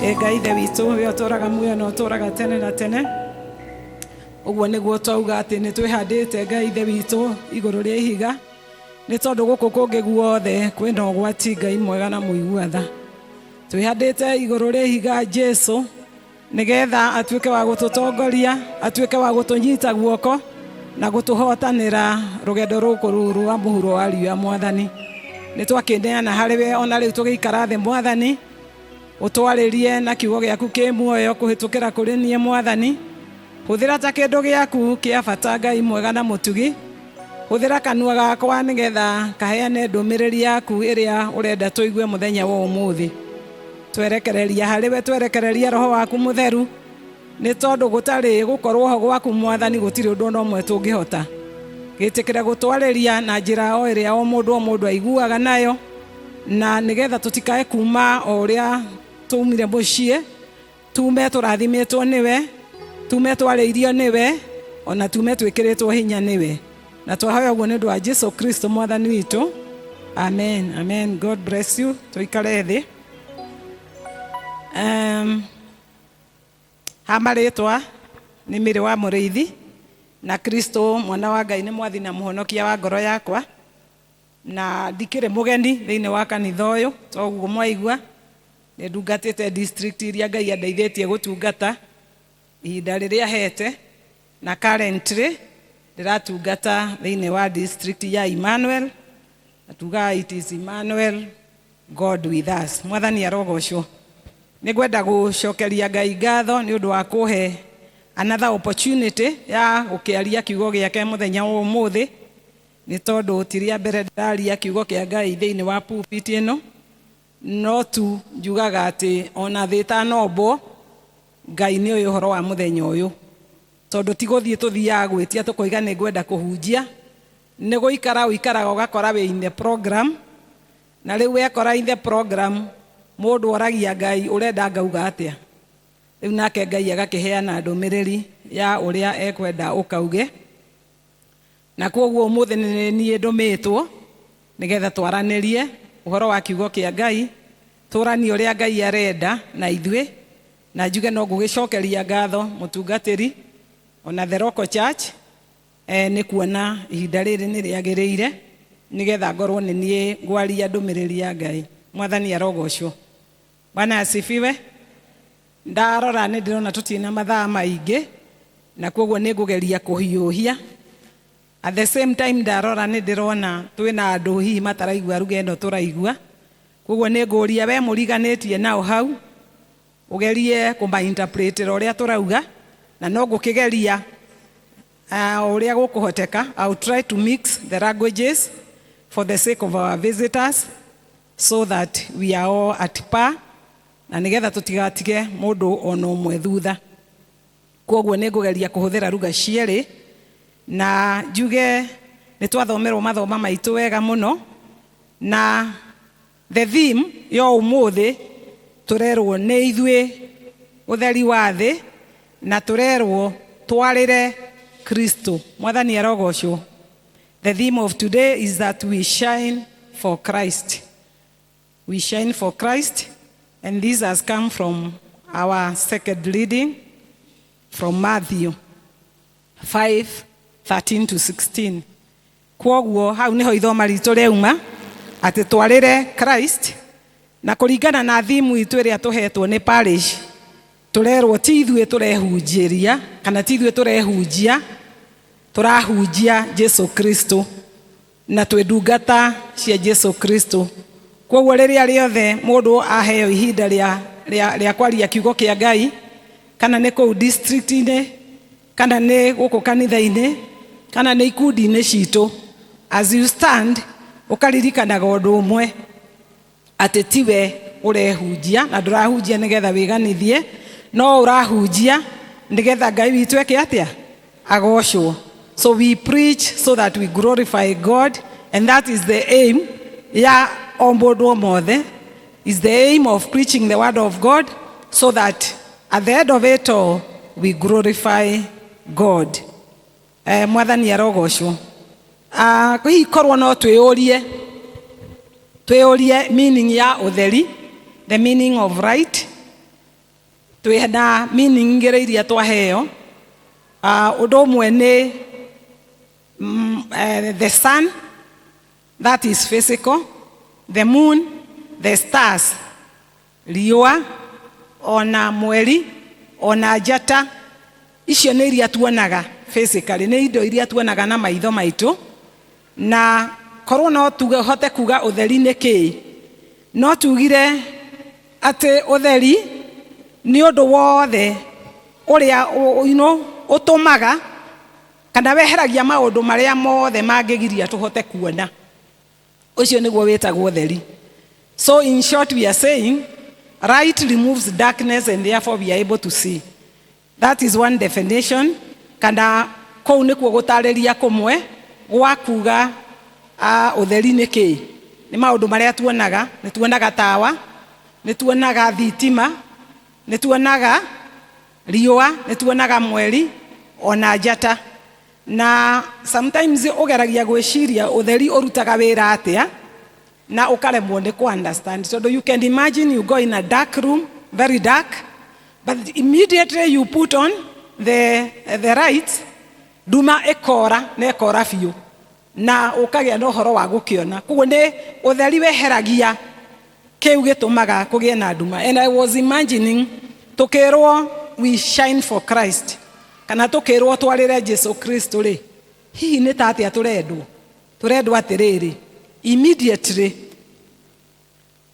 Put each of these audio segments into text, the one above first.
Ĩ Ngai Ithe witũ, we ũtũũraga muoyo na ũtũũraga tene na tene. Ũguo nĩguo twauga atĩ nĩ twĩhandĩte, Ngai Ithe witũ, igũrũ rĩa ihiga, nĩ tondũ gũkũ kũngĩ guothe kwĩna ũgwati, Ngai mwega na mũigua tha. Twĩhandĩte igũrũ rĩa ihiga Jesu, nĩgetha atuĩke wa gũtũtongoria, atuĩke wa gũtũnyita guoko na gũtũhotanĩra rũgendo rũkũ rũrũ rwa mũhuro wa riũa. Mwathani, nĩ twakĩneana harĩ we ona rĩu tũgĩikara thĩ. Mwathani, ũtwarĩrie na kiugo gĩaku kĩ muoyo kũhĩtũkĩra kũrĩ niĩ. Mwathani, hũthĩra ta kĩndũ gĩaku kĩa bata. Ngai mwega na mũtugi, hũthĩra kanua gakwa nĩgetha kaheane ndũmĩrĩri yaku ĩrĩa ũrenda tũigue mũthenya wa ũmũthĩ. Twerekereria harĩ we, twerekereria roho waku mũtheru, nĩ tondũ gũtarĩ gũkorwo ho gwaku, Mwathani, gũtirĩ ũndũ ona ũmwe tũngĩhota. Gĩtĩkĩre gũtwarĩria na njĩra o ĩrĩa o mũndũ o mũndũ aiguaga nayo, na nĩgetha tũtikae kuma o ũrĩa tumire mũciĩ, tume tũrathimĩtwo nĩwe, tume twarĩirio nĩwe, ona tume twĩkĩrĩtwo hinya nĩwe. Na twahoya ũguo nĩ ũndũ wa Jesu Kristo Mwathani witũ. Amen, amen. God bless you. Tũikare thĩ. Ha marĩtwa nĩ Mĩrĩ wa Mũrĩithi, na Kristo mwana wa Ngai nĩ mwathi na mũhonokia wa ngoro yakwa, na ndikĩrĩ mũgeni thĩinĩ wa kanitha ũyũ. Toguo mwaigua, nĩ ndungatĩte district iria Ngai andeithĩtie gũtungata ihinda rĩrĩa hete, na currently ndĩratungata thĩinĩ wa district ya Emmanuel, na tugaga it is Emmanuel, God with us. Mwathani arogocwo. Nĩ ngwenda gũcokeria Ngai ngatho nĩ ũndũ wa kũhe another opportunity ya gũkĩaria kiugo gĩake mũthenya wa ũmũthĩ, nĩ tondũ ti rĩa mbere ndĩraria kiugo kĩa Ngai thĩinĩ wa pulpit ĩno. No tu njugaga atĩ ona thĩ ĩtanombwo, Ngai nĩ ũĩ ũhoro wa mũthenya ũyũ, tondũ ti gũthiĩ tũthiaga gwĩtia tũkoiga nĩ ngwenda kũhunjia. Nĩ gũikara ũikaraga ũgakora wĩ in the program, na rĩu wekora in the program, mũndũ oragia Ngai, "Ũrenda ngauga atĩa rĩu?" Nake Ngai agakĩheana ndũmĩrĩri ya ũrĩa ekwenda ũkauge. Na kwoguo ũmũthĩ nĩ niĩ ndũmĩtwo nĩgetha twaranĩrie ũhoro wa kiugo kĩa Ngai, tũranie ũrĩa Ngai arenda na ithuĩ. Na njuge no ngũgĩcokeria ngatho mũtungatĩri ona the local church, nĩ kuona ihinda rĩrĩ nĩ rĩagĩrĩire nĩgetha ngorwo nĩ niĩ ngwaria ndũmĩrĩri ya Ngai. Mwathani arogocwo. Bwana asifiwe. Ndarora nĩ ndĩrona tũtirĩ na mathaa maingĩ, na koguo nĩ ngũgeria kũhiũhia. At the same time, ndarora nĩ ndĩrona twĩna andũ hihi mataraigua ruga ĩno tũraigua, koguo nĩ ngũria we mũriganĩtie nao hau ũgerie kũmainterpretĩra ũrĩa tũrauga, na no ngũkĩgeria ũrĩa gũkũhoteka. I will try to mix the languages for the sake of our visitors so that we are all at par, na nĩgetha tũtigatige mũndũ ona ũmwe thutha. Koguo nĩ ngũgeria kũhũthĩra ruga cierĩ. Na njuge nĩ twathomerwo mathoma maitũ wega mũno, na the theme ya ũmũthĩ tũrerwo nĩ ithuĩ ũtheri wa thĩ, na tũrerwo twarĩre Kristo. Mwathani arogocwo. The theme of today is that we shine for Christ. We shine for Christ, and this has come from our second reading from Matthew 5:13 to 16. Kwoguo hau niho ithoma ritũ rĩauma, atĩ twarĩre Christ. Na kũringana na thimu itũ ĩrĩa tũhetwo nĩ parish, tũrerwo ti ithuĩ tũrehunjĩria kana ti ithuĩ tũrehunjia, tũrahunjia Jesu Kristo, na twĩ ndungata cia Jesu Kristo. Kwoguo rĩrĩa rĩothe mũndũ aheo ihinda rĩa kwaria kiugo kĩa Ngai, kana nĩ kũu district-inĩ, kana nĩ gũkũ kanitha-inĩ, kana nĩ ikundi-inĩ citũ, as you stand, ũkaririkanaga ũndũ ũmwe, atĩ tiwe ũrehunjia na ndũrahunjia nĩgetha wĩganithie, no ũrahunjia nĩgetha Ngai witũ eke atĩa? Agocwo. So we preach so that we glorify God, and that is the aim ya o mũndũ o mothe, is the aim of preaching the word of God, so that at the end of it all we glorify God. Mwathani arogocwo. Hihi korwo no twĩyũrie meaning ya ũtheri, the meaning of light. Twĩ na meaning igĩrĩ iria twaheo. Ũndũ ũmwe nĩ the sun, that is physical, the moon, the stars, riũa ona mweri ona njata, icio nĩ iria tuonaga physically, nĩ indo iria tuonaga na maitho maitũ. Na korwo no tuge hote kuga ũtheri nĩ kĩĩ, no tugire atĩ ũtheri nĩ ũndũ wothe ũrĩa ũtũmaga kana weheragia maũndũ marĩa mothe mangĩgiria tũhote kuona. Ũcio nĩguo wĩtagwo ũtheri. So in short, we are saying light removes darkness and therefore we are able to see. That is one definition, kana kũu nĩkuo gũtarĩria kũmwe gwa kuga ũtheri nĩ kĩĩ. Nĩ maũndũ marĩa tuonaga. Nĩ tuonaga tawa, nĩ tuonaga thitima, nĩ tuonaga riũa, nĩ tuonaga mweri ona njata. Na sometimes ũgeragia gwĩciria ũtheri ũrutaga wĩra atĩa na ũkaremwo nĩ kũ understand, tondũ you can imagine you go in a dark room, very dark, but immediately you put on the light, nduma ĩkora na ĩkora biũ na ũkagĩa na ũhoro wa gũkĩona. Koguo nĩ ũtheri weheragia kĩu gĩtũmaga kũgĩe na nduma. And I was imagining tũkĩrwo we shine for Christ, kana tũkĩrwo twarĩre Jesu Kristo rĩ, hihi nĩ ta atĩa tũrendwo? Tũrendwo atĩrĩrĩ, immediately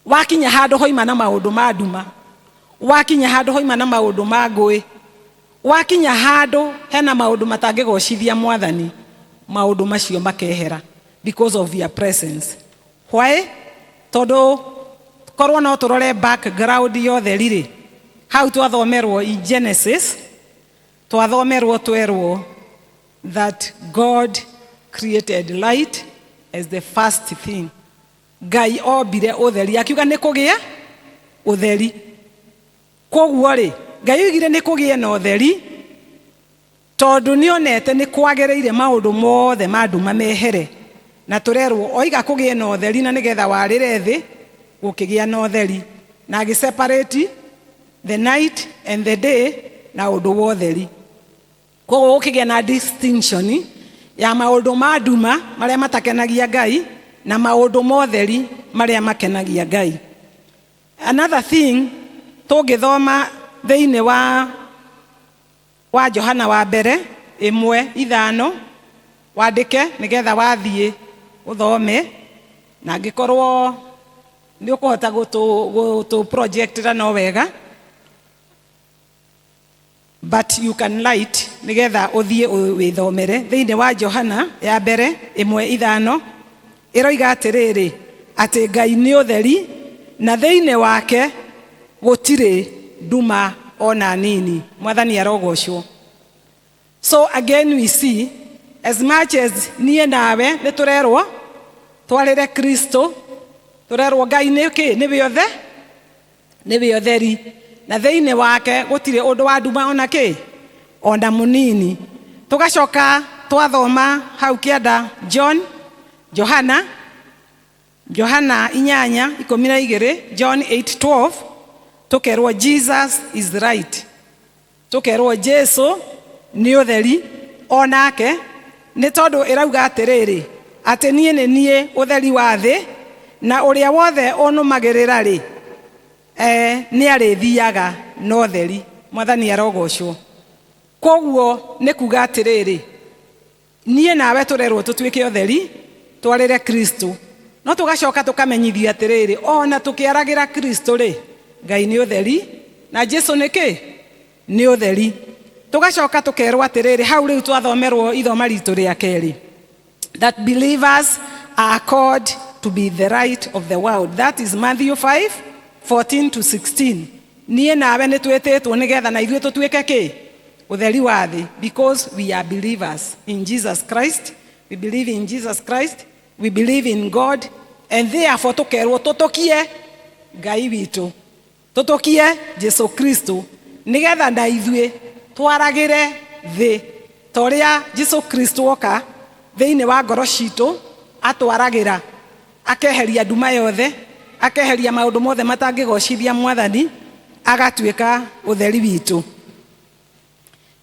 wakinya handũ hoima na maũndũ ma nduma, wakinya handũ hoima na maũndũ ma ngũĩ, wakinya handũ hena maũndũ matangĩgocithia Mwathani, maũndũ macio makehera because of your presence. Why? Tondũ korwo no tũrore background yothe rĩ, hau twathomerwo in Genesis, twathomerwo twerwo that God created light as the first thing. Ngai ombire ũtheri, akiuga nĩ kũgĩa ũtheri. Koguo rĩ, Ngai oigire nĩ kũgĩe na ũtheri tondũ nĩonete nĩ kwagĩrĩire maũndũ mothe ma nduma mehere. Na tũrerwo oiga kũgĩe na ũtheri na nĩgetha warĩre thĩ gũkĩgĩa na ũtheri, na agĩ separate the night and the day na ũndũ wa ũtheri. Koguo gũkĩgĩa na distinction ya maũndũ ma nduma marĩa matakenagia Ngai na maũndũ ma ũtheri marĩa makenagia Ngai. Another thing tũngĩthoma thĩinĩ wa Johana wa mbere 1:5, wandĩke nĩgetha wathiĩ ũthome, na angĩkorwo nĩ ũkũhota gũtũ projectĩra no wega, but you can light nĩgetha ũthiĩ wĩthomere. Thĩinĩ wa Johana ya mbere 1:5 ĩroiga atĩrĩrĩ, atĩ Ngai nĩ ũtheri na thĩinĩ wake gũtirĩ nduma ona nini. Mwathani arogocwo. So again we see, as much as niĩ nawe nĩ tũrerwo twarĩre Kristo, tũrerwo Ngai nĩ kĩ? Nĩwe ũthe, nĩwe ũtheri, na thĩinĩ wake gũtirĩ ũndũ wa nduma ona kĩ, ona mũnini. Tũgacoka twathoma hau kĩanda John, Johana, Johana 8:12, John 8:12, tũkerwo Jesus is right, tũkerwo Jesu nĩ ũtheri onake, nĩ tondũ ĩrauga atĩrĩrĩ, atĩ niĩ nĩ niĩ ũtheri wa thĩ, na ũrĩa wothe ũnũmagĩrĩra rĩ, nĩ arĩthiaga na ũtheri. Mwathani arogocwo. Koguo nĩ kuga atĩrĩrĩ, niĩ nawe tũrerwo tũtuĩke ũtheri, twarĩre Kristo, no tũgacoka tũkamenyithio atĩrĩrĩ, ona tũkĩaragĩra Kristo rĩ, Ngai nĩ ũtheri na Jesu nĩ kĩ? Nĩ ũtheri. Tũgacoka tũkerwo atĩrĩrĩ, hau rĩu twathomerwo ithoma ritũ rĩa kerĩ, that believers are called to be the light of the world. That is Matthew 5:14 to 16. Niĩ nawe nĩ twĩtĩtwo nĩgetha na ithuĩ tũtuĩke kĩ? Ũtheri wa thĩ, because we are believers in Jesus Christ. We believe in Jesus Christ, we believe in God, and therefore tũkerwo tũtũkie Ngai witũ, tũtũkie Jesu Kristo, nĩgetha na ithuĩ twaragĩre thĩ ta ũrĩa Jesu Kristo oka thĩinĩ wa ngoro citũ, atwaragĩra, akeheria nduma yothe, akeheria maũndũ mothe matangĩgocithia Mwathani. Agatuĩka ũtheri witũ.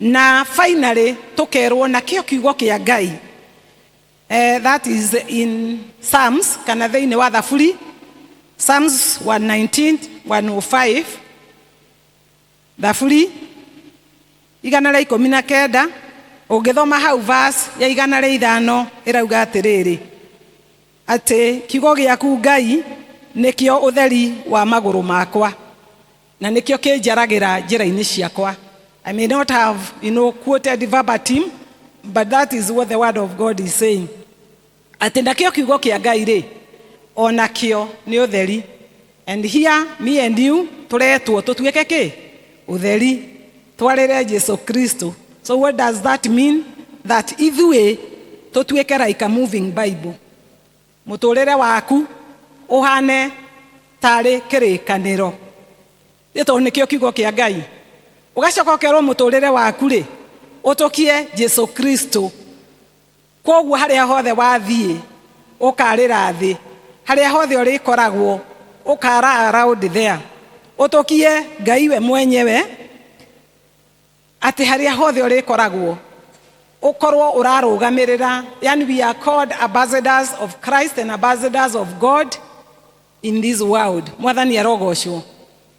Na finally tũkerwo nakĩo kiugo kĩa Ngai, that is in Psalms, kana thĩinĩ wa Thaburi, Psalms 119 105, Thaburi 119, ũngĩthoma hau verse ya 105, ĩrauga atĩrĩrĩ, atĩ kiugo gĩaku Ngai nĩkĩo ũtheri wa magũrũ makwa na nĩkĩo kĩnjaragĩra njĩra-inĩ ciakwa. I may not have quoted verbatim, but that is what the word of God is saying, atĩ nakĩo kiugo kĩa Ngai rĩ, onakĩo nĩ ũtheri. And here me and you tũretwo tũtuĩke kĩ? Ũtheri, twarĩre Jesu Kristo. So what does that mean? That ithuĩ tũtuĩke like a moving Bible. Mũtũrĩre waku ũhane tarĩ kĩrĩkanĩro, nĩ tondũ nĩkĩo kiugo kĩa Ngai. Ũgacoka ũkerwo mũtũrĩre waku rĩ, ũtũkie Jesu Kristo. Koguo harĩa hothe wathiĩ ũkarĩra thĩ, harĩa hothe ũrĩkoragwo ũkara around there, ũtũkie Ngai we mwenyewe, atĩ harĩa hothe ũrĩkoragwo ũkorwo ũrarũgamĩrĩra. Yani we are called ambassadors of Christ and ambassadors of God in this world. Mwathani arogocwo.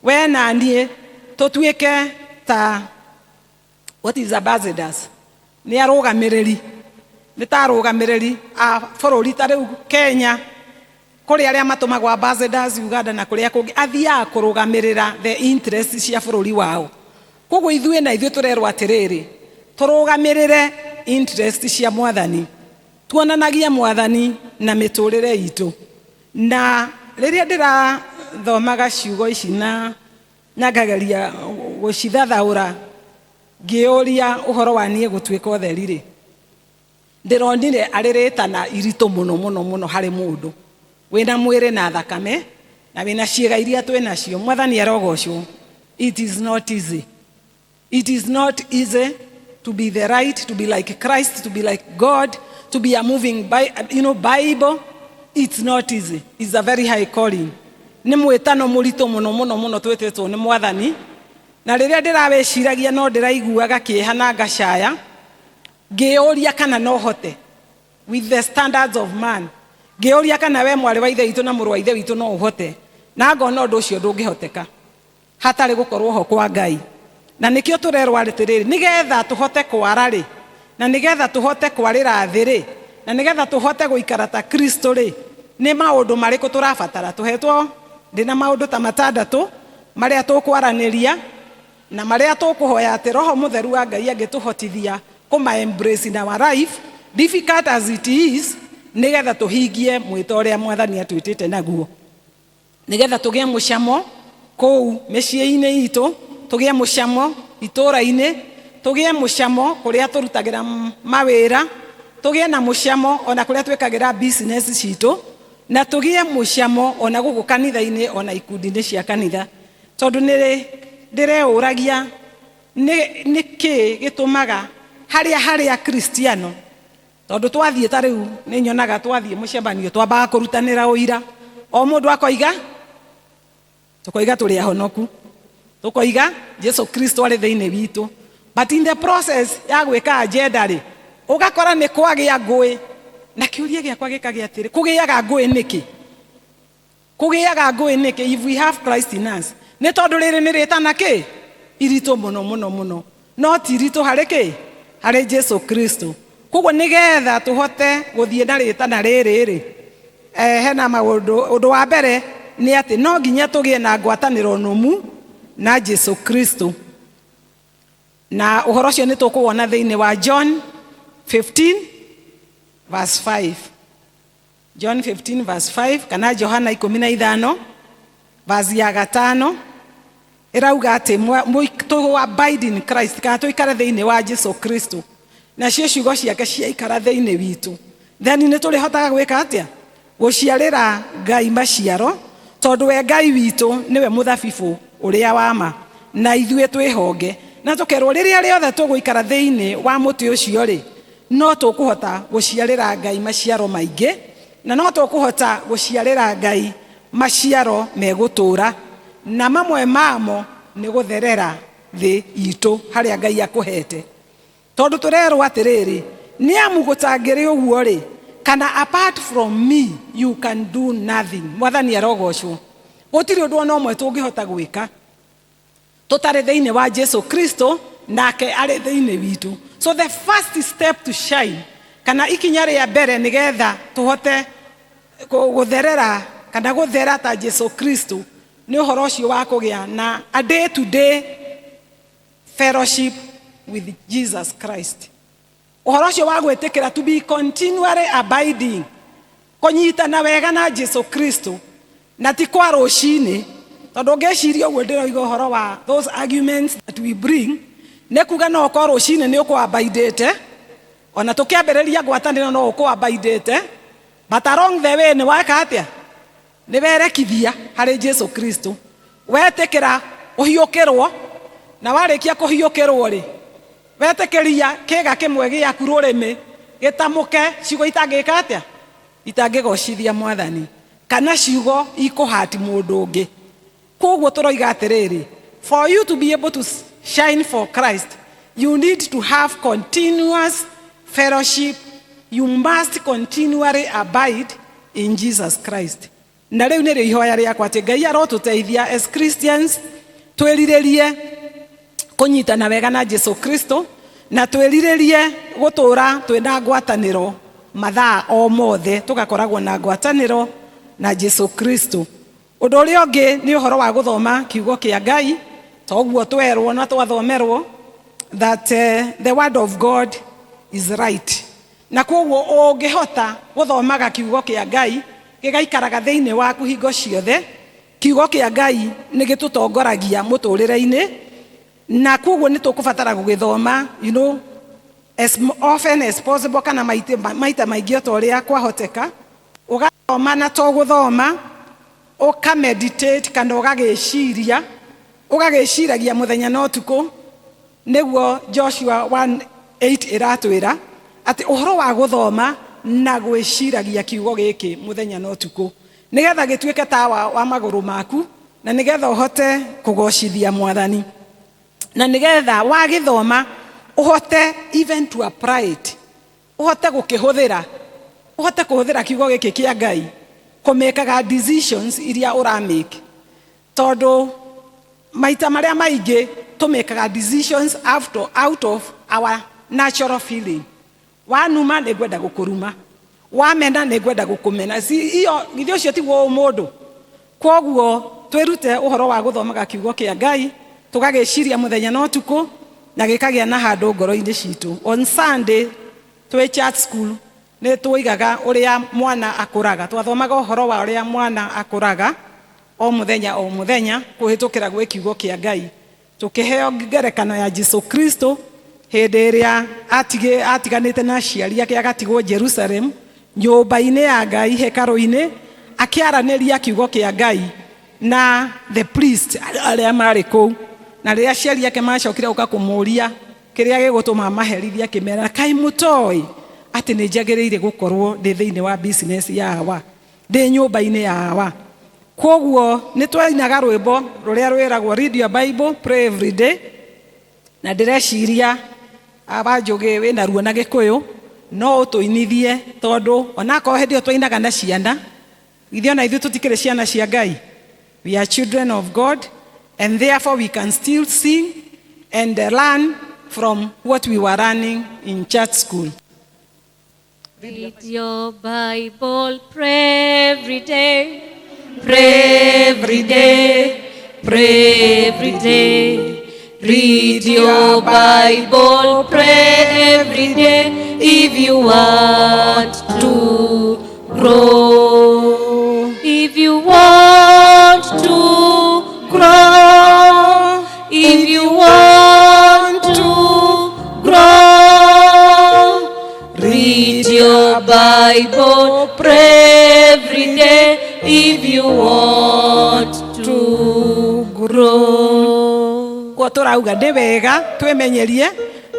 We na niĩ tũtuĩke ta, what is ambassadors? Nĩ arũgamĩrĩri, nĩ ta arũgamĩrĩri a bũrũri. Ta rĩu Kenya kũrĩ arĩa matũmagwo ambassadors Uganda na kũrĩa kũngĩ, athiaga kũrũgamĩrĩra the interest cia bũrũri wao. Koguo ithuĩ na ithuĩ tũrerwo atĩrĩrĩ, tũrũgamĩrĩre interest cia Mwathani, tuonanagie Mwathani na mĩtũrĩre itũ. Na rĩrĩa ndĩrathomaga ciugo ici na ngageria gũcithathaũra, ngĩũria ũhoro wa niĩ gũtuĩka ũtheri rĩ, ndĩronire arĩ rĩtana iritũ mũno mũno mũno harĩ mũndũ wĩna mwĩrĩ na thakame na wĩna ciĩga iria twĩ nacio. Mwathani arogocwo. It is not easy. It is not easy to be the right, to be like Christ, to be like God, to be a moving Bible. It's not easy. It's a very high calling. Nĩ mwĩtano mũritũ mũno mũno mũno twĩtĩtwo nĩ Mwathani. Na rĩrĩa ndĩrawĩciragia, no ndĩraiguaga kĩeha na ngacaya, ngĩyũria kana no hote with the standards of man, ngĩyũria kana we mwarĩ wa ithe witũ na mũrũ wa ithe witũ no ũhote, na ngona ũndũ ũcio ndũngĩhoteka hatarĩ gũkorwo ho kwa Ngai. Na nĩkĩo tũrerwo atĩrĩrĩ, nĩgetha tũhote kwara rĩ, na nĩgetha tũhote kwarĩra thĩ rĩ, na nĩgetha tũhote gũikara ta Kristo rĩ, nĩ maũndũ marĩkũ tũrabatara? Tũhetwo ndĩna maũndũ ta matandatũ marĩa tũkwaranĩria na marĩa tũkũhoya atĩ Roho Mũtheru wa Ngai angĩtũhotithia kũma embrace in our life, difficult as it is, nĩgetha tũhingie mwĩto ũrĩa Mwathani atwĩtĩte naguo, nĩgetha tũgĩe mũcamo kũu mĩciĩ-inĩ itũ, tũgĩe mũcamo itũũra-inĩ, tũgĩe mũcamo kũrĩa tũrutagĩra mawĩra, tũgĩe na mũcamo ona kũrĩa twĩkagĩra business citũ, na tũgĩe mũcamo ona gũkũ kanitha-inĩ, ona ikundi-inĩ cia kanitha. Tondũ nĩ ndĩreũragia nĩ kĩ gĩtũmaga harĩa Kristiano, tondũ twathiĩ ta rĩu nĩ nyonaga twathiĩ mũcemanio twambaga kũrutanĩra ũira, o mũndũ akoiga, tũkoiga tũrĩ ahonoku, tũkoiga Jesu Kristo arĩ thĩinĩ witũ, but in the process ya gwĩka agenda rĩ, ũgakora nĩ kwagĩa ngũĩ. Na kĩũria gĩakwa gĩkagĩa atĩrĩ, kũgĩaga ngũĩ nĩkĩ? Kũgĩaga ngũĩ nĩkĩ if we have Christ in us? Nĩ tondũ rĩrĩ nĩ rĩtana kĩ iritũ mũno mũno mũno, no ti iritũ harĩ kĩ? Harĩ Jesu Kristo. Koguo nĩgetha tũhote gũthiĩ na rĩtana rĩrĩ rĩ, hena maũndũ. Ũndũ wa mbere nĩ atĩ no nginya tũgĩe na ngwatanĩro nũmu na Jesu Kristo, na ũhoro ũcio nĩ tũkũwona thĩinĩ wa John 15 verse 5, John 15 verse 5, kana Johana 15 verse ya 5, ĩrauga atĩ tũ abide in Christ, kana tũikare thĩinĩ wa Jesu Kristo, nacio ciugo ciake ciaikara thĩinĩ witũ, then nĩ tũrĩhotaga gwĩka atĩa? Gũciarĩra Ngai maciaro, tondũ we Ngai witũ nĩwe mũthabibũ ũrĩa wa ma na ithuĩ twĩ honge. Na tũkerwo rĩrĩa rĩothe tũgũikara thĩinĩ wa mũtĩ ũcio rĩ, no tũkũhota gũciarĩra Ngai maciaro maingĩ, na no tũkũhota gũciarĩra Ngai maciaro megũtũũra, na mamwe mamo Nĩ gũtherera thĩ itũ harĩa Ngai akũhete, tondũ tũrerwo atĩrĩrĩ, nĩ amu gũtangĩrĩ ũguo rĩ, kana apart from me you can do nothing. Mwathani arogocwo. Gũtirĩ ũndũ ona ũmwe tũngĩhota gwĩka tũtarĩ thĩinĩ wa Jesu Kristo nake arĩ thĩinĩ witũ. So the first step to shine, kana ikinya rĩa mbere nĩgetha tũhote gũtherera kana gũthera ta Jesu Kristo, nĩ ũhoro ũcio wa kũgĩa na a day to day fellowship with Jesus Christ, ũhoro ũcio wa gwĩtĩkĩra to be continually abiding, kũnyitana wega na Jesu Kristo, na ti kwa rũcinĩ, tondũ ngĩciria ũguo ndĩroiga ũhoro wa those arguments that we bring, nĩ kuga no ũkorwo rũcinĩ nĩ ũkũabaidĩte, ona tũkĩambĩrĩria ngwatanĩro no ũkũabaidĩte, but along the way nĩ weka atĩa? Nĩ werekithia harĩ Jesu Kristo, wetĩkĩra ũhiũkĩrwo, na warĩkia kũhiũkĩrwo rĩ, wetĩkĩria kĩga kĩmwe gĩaku rũrĩmĩ gĩtamũke ciugo itangĩka atĩa? Itangĩgocithia Mwathani, kana ciugo ikũhati mũndũ ũngĩ. Koguo tũroiga atĩrĩrĩ, for you to be able to shine for Christ, you need to have continuous fellowship. You must continually abide in Jesus Christ. Na rĩu nĩrĩo ihoya rĩakwa, atĩ Ngai arotũteithia as Christians twĩrirĩrie kũnyitana wega na Jesu Kristo, na twĩrirĩrie gũtũũra twĩna ngwatanĩro mathaa o mothe, tũgakoragwo na ngwatanĩro na Jesu Kristo. Ũndũ ũrĩa ũngĩ nĩ ũhoro wa gũthoma kiugo kĩa Ngai, toguo twerwo na twathomerwo that the word of God is right. Na koguo ũngĩhota gũthomaga kiugo kĩa Ngai, gĩgaikaraga thĩinĩ waku hingo ciothe. Kiugo kĩa Ngai nĩ gĩtũtongoragia mũtũrĩre-inĩ, na koguo nĩ tũkũbatara gũgĩthoma as often as possible, kana maita maingĩ o ta ũrĩa kwahoteka. Ũgathoma, na to gũthoma, ũkameditate kana ũgagĩciria, ũgagĩciragia mũthenya na ũtukũ. Nĩguo Joshua 1:8 ĩratwĩra atĩ ũhoro wa gũthoma na gwĩciragia kiugo gĩkĩ mũthenya na ũtukũ, nĩgetha gĩtuĩke tawa wa magũrũ maku, na nĩgetha ũhote kũgocithia Mwathani, na nĩgetha wagĩthoma ũhote even to apply it, ũhote gũkĩhũthĩra, ũhote kũhũthĩra kiugo gĩkĩ kĩa Ngai kũmĩkaga decisions iria ũramake, tondũ maita marĩa maingĩ tũmĩkaga decisions out of our natural feeling. Wanuma nĩ ngwenda gũkũruma, wamena nĩ ngwenda gũkũmena. Iyo githĩ ũcio tiguo ũmũndũ? Kwoguo twĩrute ũhoro wa gũthomaga kiugo kĩa Ngai, tũgagĩciria mũthenya na ũtukũ, na gĩkagĩa na handũ ngoro-inĩ citũ. On Sunday twĩ church school nĩ twoigaga ũrĩa mwana akũraga, twathomaga ũhoro wa ũrĩa mwana akũraga o mũthenya o mũthenya kũhĩtũkĩra gwĩ kiugo kĩa Ngai, tũkĩheo ngerekano ya Jesu Kristo hĩndĩ ĩrĩa atiganĩte na aciari ake, agatigwo Jerusalem nyũmba-inĩ ya Ngai, hekarũ-inĩ, akĩaranĩria kiugo kĩa Ngai na the priest arĩa marĩ kũu. Na rĩrĩa aciari ake macokire gũka kũmũria kĩrĩa gĩgũtũma maherithia, akĩmera, "Kaĩ mũtoĩ atĩ nĩ njagĩrĩire gũkorwo ndĩ thĩinĩ wa business ya awa, ndĩ nyũmba-inĩ ya awa?" Koguo nĩ twainaga rwĩmbo rũrĩa rwĩragwo "Read your Bible, pray every day", na ndĩreciria Wanjũgĩ wĩna ruo na Gĩkũyũ no ũtũinithie, tondũ onakorwo hĩndĩ ĩyo twainaga na ciana, ithuĩ ona ithuĩ tũtikĩrĩ ciana cia Ngai? We are children of God, and therefore we can still sing and learn from what we were learning in church school. Read your Bible, pray every day, pray every day, pray every day. Read your Bible, pray every day if you want to grow. If you want to grow, if you want to grow, read your Bible, pray every day if you want to grow. Kwa tũrauga ndĩ wega twĩmenyerie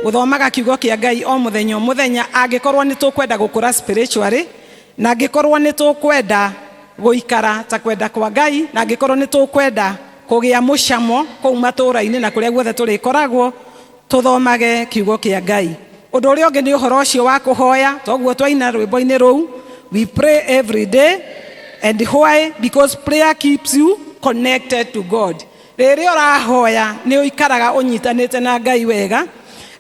gũthomaga kiugo kĩa Ngai o mũthenya o mũthenya, angĩkorwo nĩ tũkwenda gũkũra spiritually, na angĩkorwo nĩ tũkwenda gũikara ta kwenda kwa Ngai, na angĩkorwo nĩ tũkwenda. Kũgĩa mũcamo kũu matũũra-inĩ na kũrĩa guothe tũrĩkoragwo tũthomage kiugo kĩa Ngai. Ũndũ ũrĩa ũngĩ nĩ ũhoro ũcio wa kũhoya, toguo twaina rwĩmbo-inĩ rũu. We pray every day. And why? Because prayer keeps you connected to God. Rĩrĩa ũrahoya nĩ ũikaraga ũnyitanĩte na Ngai wega.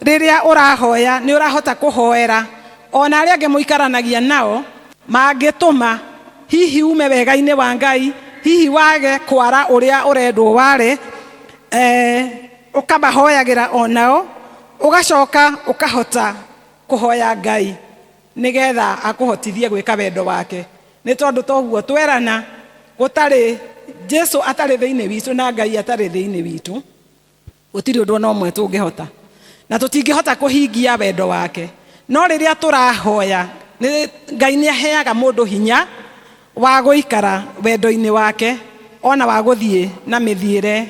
Rĩrĩa ũrahoya nĩ ũrahota kũhoera ona arĩa angĩ mũikaranagia nao mangĩtũma hihi ume wega-inĩ wa Ngai, hihi wage kwara ũrĩa ũrendwo ware, ũkamahoyagĩra onao, ũgacoka ũkahota kũhoya Ngai nĩgetha akũhotithie gwĩka wendo wake. Nĩ tondũ toguo twerana gũtarĩ Jesu atarĩ thĩinĩ witũ na Ngai atarĩ thĩinĩ witũ, gũtirĩ ũndũ ona ũmwe tũngĩhota na tũtingĩhota kũhingia wendo wake. No rĩrĩa tũrahoya, Ngai nĩ aheaga mũndũ hinya wa gũikara wendo-inĩ wake ona wa gũthiĩ na mĩthiĩre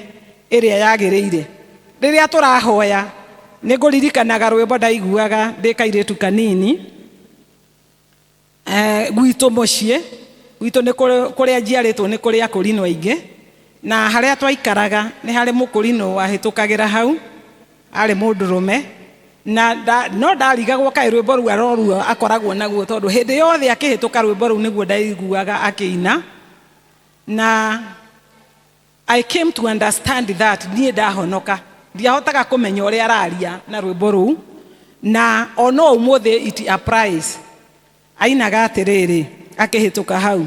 ĩrĩa yagĩrĩire. Rĩrĩa tũrahoya, nĩ ngũririkanaga rwĩmbo ndaiguaga ndĩ kairĩtu kanini gwitũ mũciĩ gwitũ nĩ kũrĩa njiarĩtwo nĩ kũrĩ akũrinũ aingĩ, na harĩa twaikaraga nĩ harĩ mũkũrinũ wahĩtũkagĩra hau, arĩ mũndũrũme na no ndarigagwo kaĩ rwĩmbo rũu aroruo akoragwo naguo, tondũ hĩndĩ yothe akĩhĩtũka rwĩmbo rũu nĩguo ndaiguaga akĩina. Na I came to understand that niĩ ndahonoka ndiahotaga kũmenya ũrĩa araria na rwĩmbo rũu, na ona ũmũthĩ it applies. Ainaga atĩrĩrĩ akĩhĩtũka hau,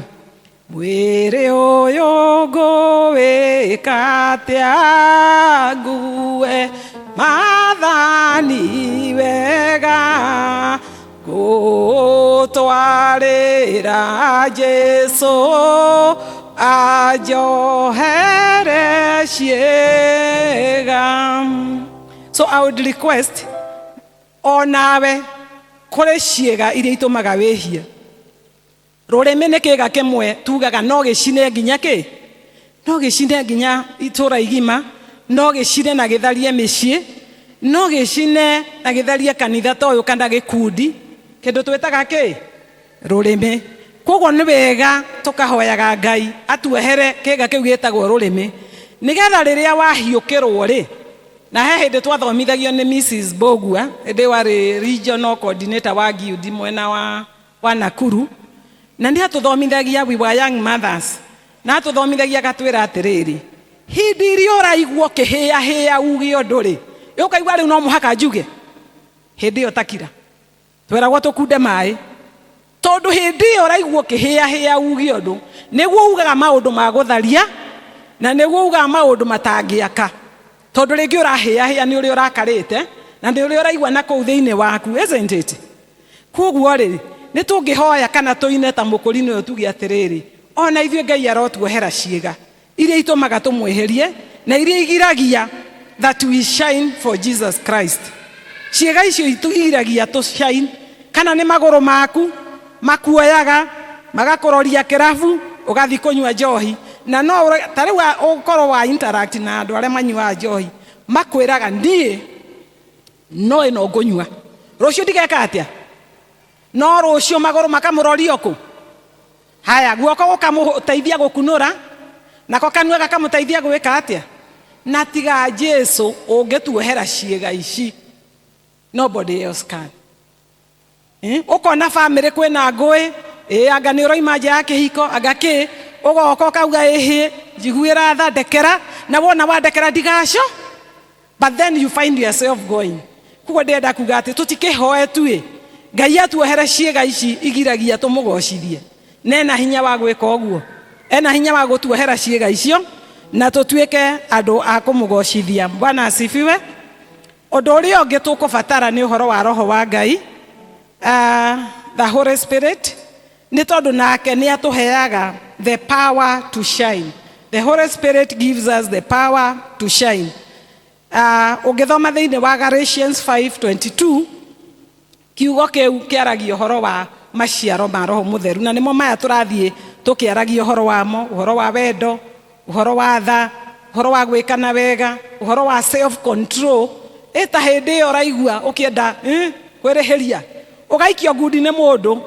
mwĩrĩ ũyũ ngũwĩka atĩa, ngue maathani wega, ngũtwarĩra Jesu anjohere ciĩga. So I would request onawe kũrĩ ciĩga iria itũmaga wĩhie. Rũrĩmĩ nĩ kĩga kĩmwe tugaga no gĩcine nginya kĩ, no gĩcine nginya itũra igima, no gĩcine na gĩtharie mĩciĩ, no gĩcine na gĩtharie kanitha ta ũyũ kana gĩkundi, kĩndũ twĩtaga kĩ, rũrĩmĩ. Koguo nĩ wega tũkahoyaga Ngai atuohere kĩga kĩu gĩtagwo rũrĩmĩ, nĩgetha rĩrĩa wahiũkĩrwo rĩ, na he hĩndĩ twathomithagio nĩ Mrs. Bogua, hĩndĩ warĩ regional coordinator wa Giudi mwena wa Nakuru, na nĩ atũthomithagia, we were young mothers, na atũthomithagia agatwĩra atĩrĩrĩ, hĩndĩ ĩrĩa ũraigua ũkĩhĩahĩa uge ũndũ rĩ, ũkaigua rĩu no mũhaka njuge, hĩndĩ ĩyo takira tweragwo tũkunde maĩ, tondũ hĩndĩ ĩyo ũraigua ũkĩhĩahĩa uge ũndũ nĩguo ugaga maũndũ ma gũtharia na nĩguo ugaga maũndũ matangĩaka, tondũ rĩngĩ ũrahĩahĩa nĩ ũrĩa ũrakarĩte na nĩ ũrĩa ũraigua na kũu thĩinĩ waku, isn't it? Koguo rĩ, nĩ tũngĩhoya kana tũine ta mũkũrinũ ũyũ tuge atĩrĩrĩ, ona ithuĩ Ngai arotuohera ciĩga iria itũmaga tũmwĩhĩrie na iria igiragia that we shine for Jesus Christ. Ciĩga icio igiragia tũ shine, kana nĩ magũrũ maku makuoyaga magakũroria kĩrabu ũgathiĩ kũnyua njohi, na no ta rĩu ũkorwo wa interact na andũ arĩa manyuaga njohi makwĩraga niĩ no ĩno ngũnyua rũciũ ndigeka atĩa, no rũciũ magũrũ makamũroria kũ, haya guoko gũkamũteithia gũkunũra nako kanua gakamũteithia gwĩka atĩa. Na tiga Jesu ũngĩtuohera ciĩga ici, nobody else can. Ũkona bamĩrĩ kwĩna ngũĩ, anga nĩ ũroima nja ya kĩhiko, anga kĩ, ũgoka ũkauga ĩhĩ njiguĩra tha, ndekera, na wona wandekera ndigaco, but then you find yourself going. Koguo ndĩrenda kuga atĩ tũtikĩhoe tu ĩ, Ngai atuohere ciĩga ici igiragia tũmũgocithie, na ena hinya wa gwĩka ũguo, ena hinya wa gũtuohera ciĩga icio na tũtuĩke andũ a kũmũgocithia. Bwana asifiwe. Ũndũ ũrĩa ũngĩ tũkũbatara nĩ ũhoro wa Roho wa Ngai, the Holy Spirit, nĩ tondũ nake nĩ atũheaga the power to shine. The Holy Spirit gives us the power to shine. Ũngĩthoma thĩinĩ wa Galatians 5:22, kiugo kĩu kĩaragia ũhoro wa maciaro ma Roho Mũtheru, na nĩmo maya tũrathiĩ tũkĩaragia ũhoro wamo, ũhoro wa wendo, ũhoro wa tha, ũhoro wa gwĩkana wega, ũhoro wa self control. Ĩ ta hĩndĩ ĩyo ũraigua ũkĩenda kwĩrĩhĩria, ũgaikio ngundi nĩ mũndũ.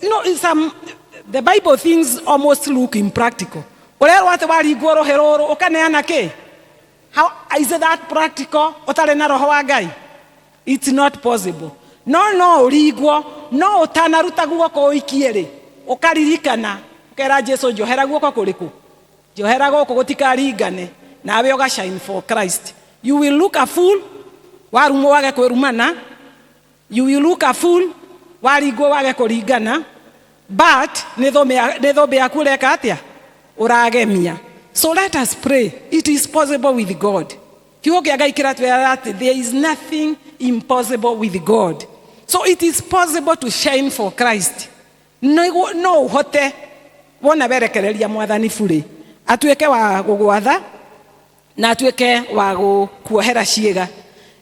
You know, some, the Bible things almost look impractical. Ũrerwo atĩ waringwo rũhĩ rũrũ ũkaneana kĩ? How is that practical ũtarĩ na roho wa Ngai? It's not possible. No no ũringwo, no ũtanaruta guoko ũikie rĩ, ũkaririkana ũkera Jesu, njohera guoko kũrĩkũ, njohera gũkũ gũtikaringane nawe, ũga shine for Christ. You will look a fool warumwo wage kwĩrumana. You will look a fool waringwo wage kũringana, but nĩ thũmbĩ yaku ũreka atĩa? Ũragemia. So let us pray. It is possible with God. Kiugo kĩa Ngai kĩratwĩra atĩ there is nothing impossible with God. So it is possible to shine for Christ. No ũhote wona werekereria Mwathani burĩ atuĩke wa gũgwatha na atuĩke wa gũkuohera ciĩga,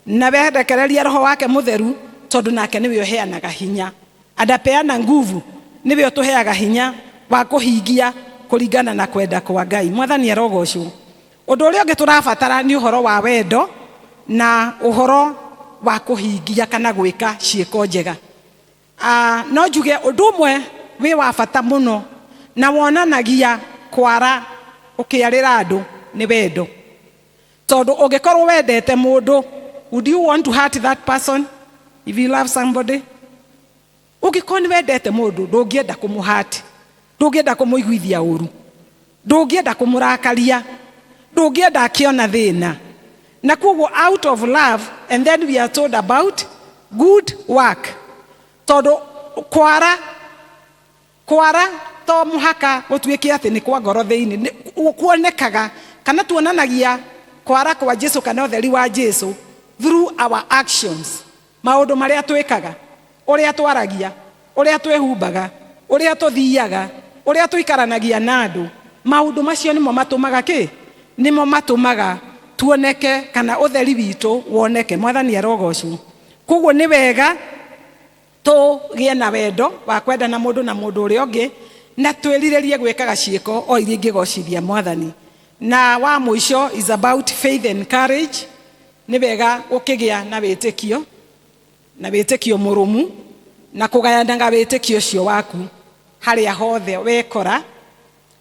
na werekereria Roho wake Mũtheru, tondũ nake nĩwe ũheanaga hinya, adapeana nguvu, nĩwe ũtũheaga hinya wa kũhingia kũringana na kwenda kwa Ngai. Mwathani arogocwo. Ũndũ ũrĩa ũngĩ tũrabatara nĩ ũhoro wa wendo na ũhoro wa kũhingia kana gwĩka ciĩko njega. No njuge ũndũ ũmwe wĩ wa bata mũno na wonanagia kwara ũkĩarĩra andũ nĩ wendo, tondũ ũngĩkorwo wendete mũndũ, would you want to hurt that person if you love somebody? Ũngĩkorwo nĩ wendete mũndũ, ndũngĩenda kũmũhurt, ndũngĩenda kũmũiguithia ũru, ndũngĩenda kũmũrakaria, ndũngĩenda akĩona thĩna. Na koguo out of love, and then we are told about good work, tondũ kwara kwara to mũhaka gũtuĩke atĩ nĩ kwa ngoro thĩinĩ. Kuonekaga kana tuonanagia kwara kwa Jesu kana ũtheri wa Jesu through our actions, maũndũ marĩa twĩkaga, ũrĩa twaragia, ũrĩa twĩhumbaga, ũrĩa tũthiaga, ũrĩa tũikaranagia na andũ. Maũndũ macio nĩmo matũmaga kĩ? Nĩmo matũmaga tuoneke kana ũtheri witũ woneke. Mwathani arogocwo. Koguo nĩ wega tũgĩe na wendo wa kwendana mũndũ na mũndũ ũrĩa ũngĩ, na twĩrirĩrie gwĩkaga ciĩko o iria ingĩgocithia Mwathani. Na wa mũico is about faith and courage. Nĩ wega gũkĩgĩa na wĩtĩkio, na wĩtĩkio mũrũmu, na kũgayanaga wĩtĩkio ũcio waku harĩa hothe wekora,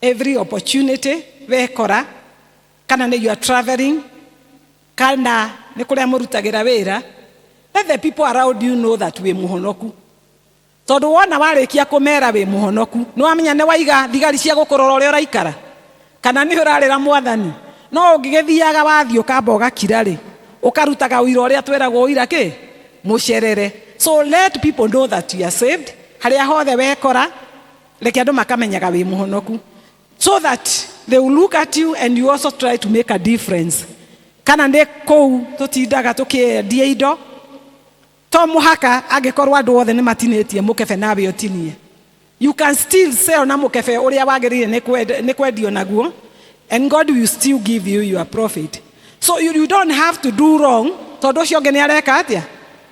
every opportunity wekora, kana nĩ you are traveling, kana nĩ kũrĩa mũrutagĩra wĩra. Let the people around you know that wĩ mũhonoku, tondũ wona warĩkia kũmera wĩ mũhonoku, nĩ wamenya nĩ waiga thigari cia gũkũrora ũrĩa ũraikara kana nĩ ũrarĩra Mwathani. No ũngĩgĩthiaga wathiĩ ũkamba ũgakira rĩ, ũkarutaga ũira ũrĩa twĩragwo ũira kĩ mũcerere. So let people know that you are saved. Harĩa hothe wekora, reke andũ makamenyaga wĩ mũhonoku, so that they will look at you and you also try to make a difference. Kana nĩ kũu tũtindaga tũkĩendia indo, to mũhaka angĩkorwo andũ othe nĩ matinĩtie mũkebe nawe ũtinie. You can still sell na mũkebe ũrĩa wagĩrĩire nĩ kwendio naguo, and God will still give you your profit. So you don't have to do wrong tondũ ũcio ũngĩ nĩ areka atĩa?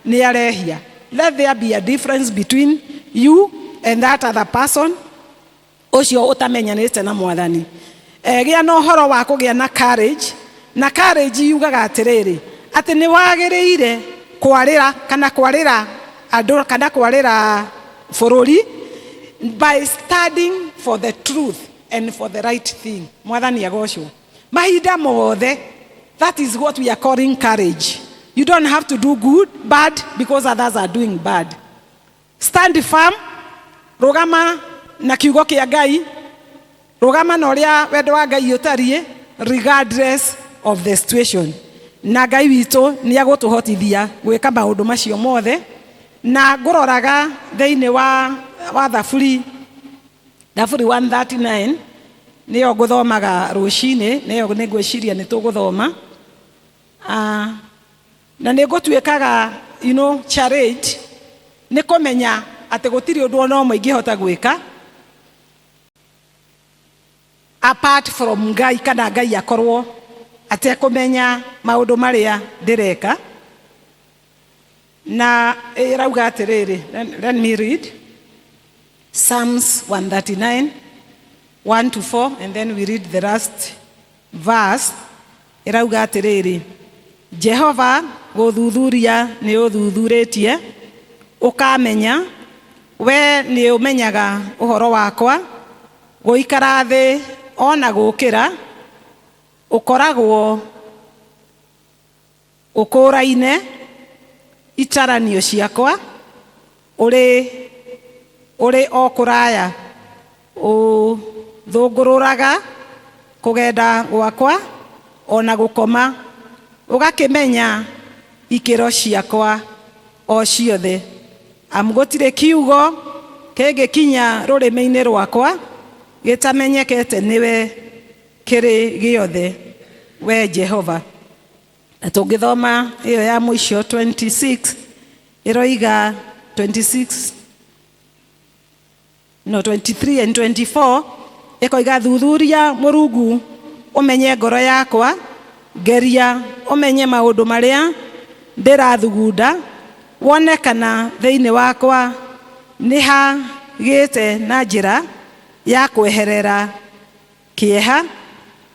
Nĩ arehia. Let there be a difference between you and that other person ũcio ũtamenyanĩte na Mwathani. Gĩa na ũhoro wa kũgĩa na courage. Na courage yugaga atĩrĩrĩ, atĩ nĩ wagĩrĩire kwarĩra kana kwarĩra andũ kana kwarĩra bũrũri by standing for the truth and for the right thing. Mwathani agocwo mahinda mothe. That is what we are calling courage. You don't have to do good bad because others are doing bad. Stand firm. Rũgama na kiugo kĩa Ngai, rũgama na ũrĩa wendo wa Ngai ũtariĩ, regardless of the situation. Na Ngai witũ nĩ agũtũhotithia gwĩka maũndũ macio mothe. Na ngũroraga thĩinĩ wa Thaburi 139, nĩyo ngũthomaga rũcinĩ, nĩyo nĩ ngwĩciria nĩ tũgũthoma. Na nĩ ngũtuĩkaga challenge nĩ kũmenya atĩ gũtirĩ ũndũ ona ũmwe ingĩhota gwĩka apart from Ngai, kana Ngai akorwo atekũmenya maũndũ marĩa ndĩreka. Na ĩrauga atĩrĩrĩ, let me read Psalms 139 1 to 4, and then we read the last verse. Ĩrauga atĩrĩrĩ, "Jehova, gũthuthuria nĩ ũthuthurĩtie ũkamenya. We nĩ ũmenyaga ũhoro wakwa. Gũikara thĩ ona gũkĩra ũkoragwo ũkũraine itaranio ciakwa ũrĩ o kũraya ũthũngũrũraga kũgenda gwakwa ona gũkoma ũgakĩmenya ikĩro ciakwa o ciothe amu gũtirĩ kiugo kĩngĩkinya rũrĩmĩ-inĩ rwakwa gĩtamenyekete nĩwe kĩrĩ gĩothe we Jehova. Na tũngĩthoma ĩyo ya mũico 26 ĩroiga 26 no 23 and 24 ĩkoiga thuthuria Mũrungu ũmenye ngoro yakwa ngeria ũmenye maũndũ marĩa ndĩrathugunda wone kana thĩinĩ wakwa nĩ hagĩte na njĩra ya kweherera kĩeha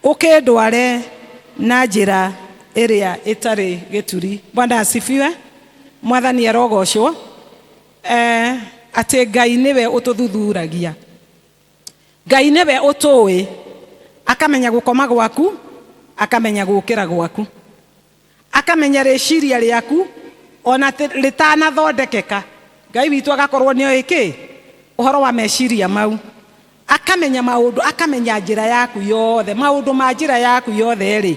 ũkĩndware na njĩra ĩrĩa ĩtarĩ gĩturi. Bwana asifiwe. Mwathani arogocwo. Atĩ Ngai nĩwe ũtũthuthuragia, Ngai nĩwe ũtũĩ, akamenya gũkoma gwaku, akamenya gũkĩra gwaku, akamenya rĩciria rĩaku ona rĩtanathondekeka. Ngai witũ agakorwo nĩoĩ kĩ ũhoro wa meciria mau, akamenya maũndũ, akamenya njĩra yaku yothe, maũndũ ma njĩra yaku yothe rĩ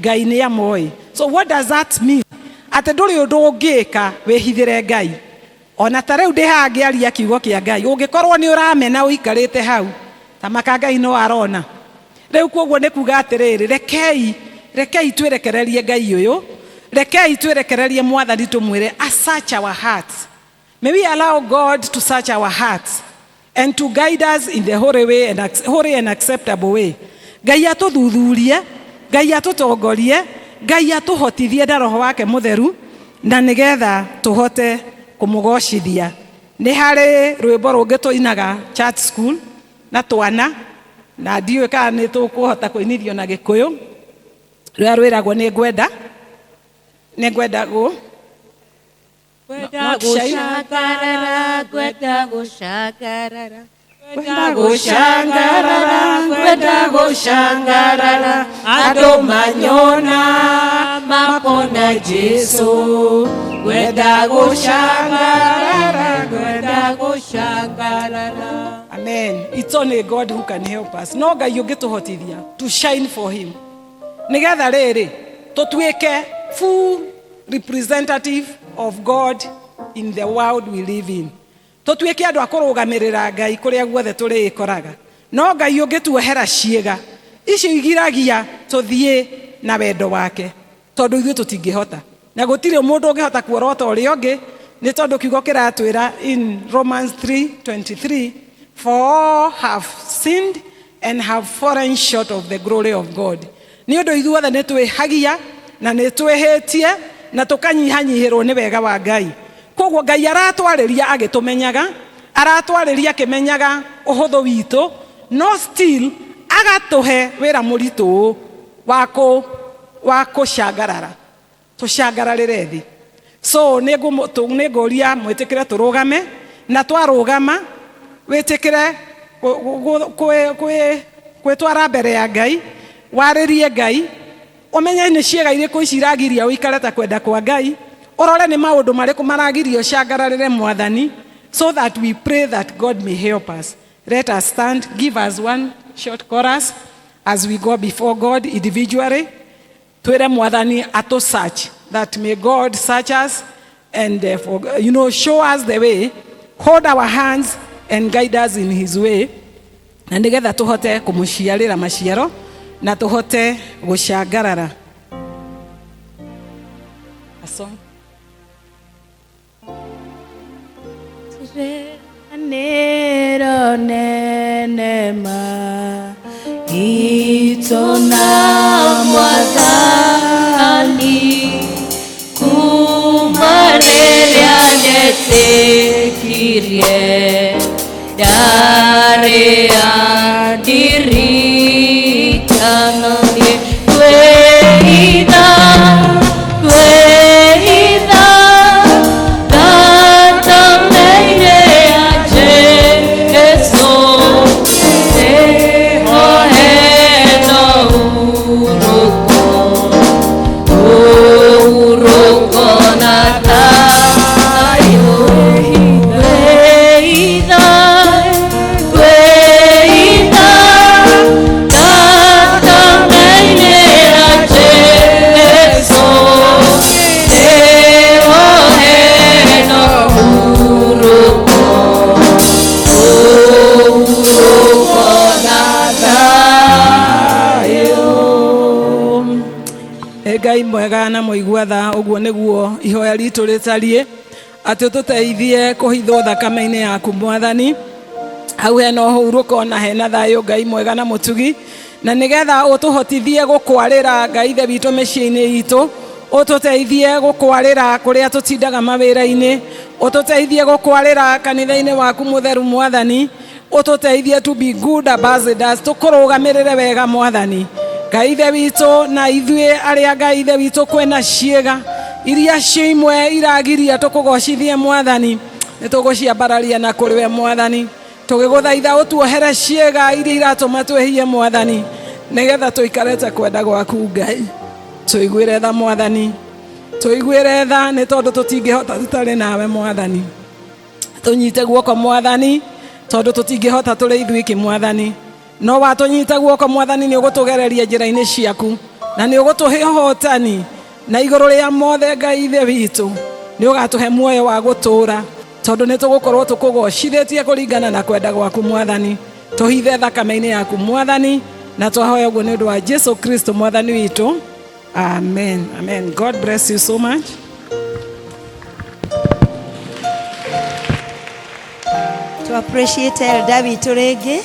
Ngai nĩ amoĩ. So what does that mean? Atĩ ndũrĩ ũndũ ũngĩka wĩhithĩre Ngai. Ona ta rĩu ndĩ haha ngĩaria kiugo kĩa Ngai, ũngĩkorwo nĩ ũramena ũikarĩte hau ta maka Ngai no arona. Rĩu koguo nĩ kuga atĩrĩrĩ, rekei twĩrekererie Ngai ũyũ, rekei twĩrekererie Mwathani tũmwĩre a search our hearts. May we allow God to search our hearts and to guide us in the holy way and holy and acceptable way. Ngai atũthuthurie, Ngai atũtongorie, Ngai atũhotithie na roho wake mũtheru, na nĩgetha tũhote kũmũgocithia. Nĩ harĩ rwĩmbo rũngĩ tũinaga church school na twana, na ndiũĩ kana nĩ tũkũhota kũinithio na Gĩkũyũ, rũrĩa rwĩragwo nĩ ngwenda, nĩ ngwenda gũ Ngwenda gũcangarara, ngwenda gũcangarara, ngwenda gũcangarara, ngwenda gũcangarara, andũ manyona makona Jesu. Ngwenda gũcangarara, ngwenda gũcangarara. Amen. It's only God who can help us. No Ngai ũngĩtũhotithia to shine for him. Nĩgetha rĩrĩ tũtuĩke full representative of God in the world we live in. Tũtuĩke andũ a kũrũgamĩrĩra Ngai kũrĩa guothe tũrĩĩkoraga. No Ngai ũngĩtuohera ciĩga icio igiragia tũthiĩ na wendo wake, tondũ ithuĩ tũtingĩhota. Na gũtirĩ mũndũ ũngĩhota kuorota ũrĩa ũngĩ, nĩ tondũ kiugo kĩratwĩra in Romans 3:23, for all have sinned and have fallen short of the glory of God. Nĩ ũndũ ithuothe nĩ twĩhagia na nĩ twĩhĩtie na tũkanyihanyihĩrwo nĩ wega wa Ngai. Koguo Ngai aratwarĩria agĩtũmenyaga, aratwarĩria akĩmenyaga ũhũthũ witũ, no still agatũhe wĩra mũritũ wa kũcangarara, tũcangararĩre thĩ. So nĩ ngũria mwĩtĩkĩre tũrũgame, na twarũgama wĩtĩkĩre gwĩtwara mbere ya Ngai, warĩrie Ngai, ũmenye nĩ ciĩga irĩkũ ici iragiria ũikare ta kwenda kwa Ngai, ũrore nĩ maũndũ marĩkũ maragiria ũcangararĩre Mwathani, so that we pray that God may help us. Let us stand, give us one short chorus as we go before God individually. Twĩre Mwathani atũ search, that may God search us and for, you know, show us the way, hold our hands and guide us in his way, na nĩgetha tũhote kũmũciarĩra maciaro na tũhote gũcangarara. A song. Nero nene ma itona Mwathani kuma rĩrĩa nyetĩkirie ndarĩ andirikana niĩ kwĩhitha kwĩhitha thakame-inĩ ya Jesũ nĩhoherio. Tũiguĩre tha. Ũguo nĩguo ihoya ritũ rĩtariĩ, atĩ ũtũteithie kũhithwo thakame-inĩ yaku, Mwathani. Hau hena ũhurũko na hena thayũ, Ngai mwega na mũtugi, na nĩgetha ũtũhotithie gũkwarĩra, Ngai Ithe witũ, mĩciĩ-inĩ itũ, ũtũteithie gũkwarĩra kũrĩa tũtindaga mawĩra-inĩ, ũtũteithie gũkwarĩra kanitha-inĩ waku mũtheru, Mwathani. Ũtũteithie to be good ambassadors, tũkũrũgamĩrĩre wega, Mwathani Ngai Ithe witũ. Na ithuĩ arĩa, Ngai Ithe witũ, kwĩna ciĩga iria cio imwe iragiria tũkũgocithie, Mwathani, nĩ tũgũciambararia na kũrĩ we, Mwathani, tũgĩgũthaitha ũtuohere ciĩga iria iratũma twĩhie, Mwathani, nĩgetha tũikarĩte kwenda gwaku. Ngai, tũiguĩre tha, Mwathani, tũiguĩre tha, nĩ tondũ tũtingĩhota tũtarĩ nawe. Mwathani, tũnyite guoko, Mwathani, tondũ tũtingĩhota tũrĩ ithuiki. Mwathani, no watũnyita guoko, Mwathani, nĩ ũgũtũgereria njĩra-inĩ ciaku na nĩ ũgũtũhe ũhotani, na igũrũ rĩa mothe, Ngai Ithe witũ, nĩ ũgatũhe muoyo wa gũtũũra, tondũ nĩ tũgũkorwo tũkũgocithĩtie kũringana na kwenda gwaku. Mwathani, tũhithe thakame-inĩ yaku, Mwathani, na twahoya ũguo nĩ ũndũ wa Jesu Kristo Mwathani witũ. Amen, amen. God bless you so much. To appreciate elder witũ rĩngĩ.